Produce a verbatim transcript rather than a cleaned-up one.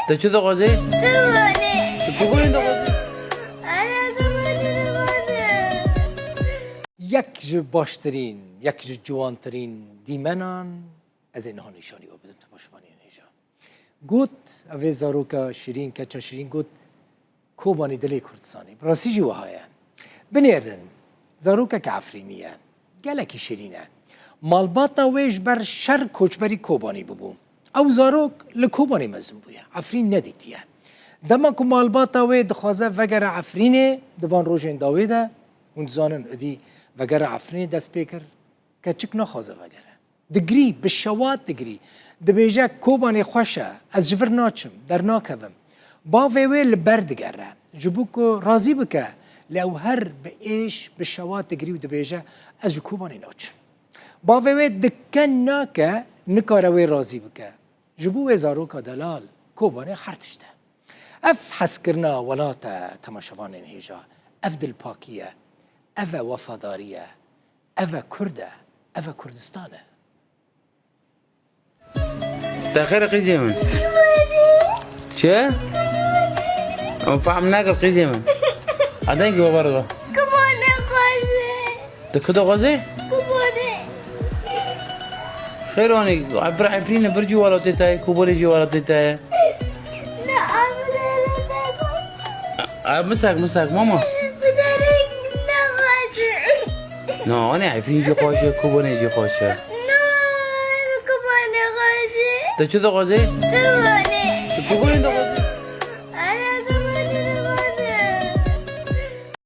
Te çi dixwazî? Kobanê. Tu kobanê dixwazî? Yek ji baştirîn, yek ji ciwantirîn dîmenan ez ê niha nîşanî we bidim temaşevanên hêja. Got, ev ê zaroka şirîn, keça şirîn got, Kobanî dilê Kurdistanê. Bi rastî jî wiha ye. Binêrin, zarokeke Efrînî ye. Gelekî şirîn e. Malbata wê ji ber şer koçberî Kobanî bibû. Ew zarok li Kobanê mezin bûye. Efrîn nedîtiye. Dema ku malbata wê dixwaze vegere Efrînê, di van rojên dawê de, hûn dizanin, êdî vegere Efrînê dest pê kir, keçik naxwaze vegere. Digirî, bi şewat digirî. Dibêje, Kobanê xweş e, ez ji vir naçim, dernakevim. Bavê wê li ber digere, ji bo ku razî bike, lê ew her bi êş, bi şewat digirî û dibêje, ez ji Kobanê naçim. Bavê wê diken nake, nikare wê razî bike. Ji bo wê zaroka delal, Kobanê her tişt e. Ev hezkirina welat e, temaşevanên hêja. Ev dilpakî ye. Ev e wefadarî ye. Ev e Kurd e. Ev e Kurdistan e. Te xêr qîzê min. Çi? Em fehm nekir qîzê min. Adengî baba re. Kobanê xwezê. Tu ku dixwazî? Kobanê. Xêr anî, vir Efrînê vir cî welatê te ye, Kobanê cî welatê te ye. Ne, Efrînê te ye. Misek, misek, mama. Biderek nexwazî. Na, anê Efrîn jî xweş e, Kobanê jî xweş e. Na, Kobanê xweş e. Tu çi dixwazî? Kobanê. Tu Kobanê dixwazî?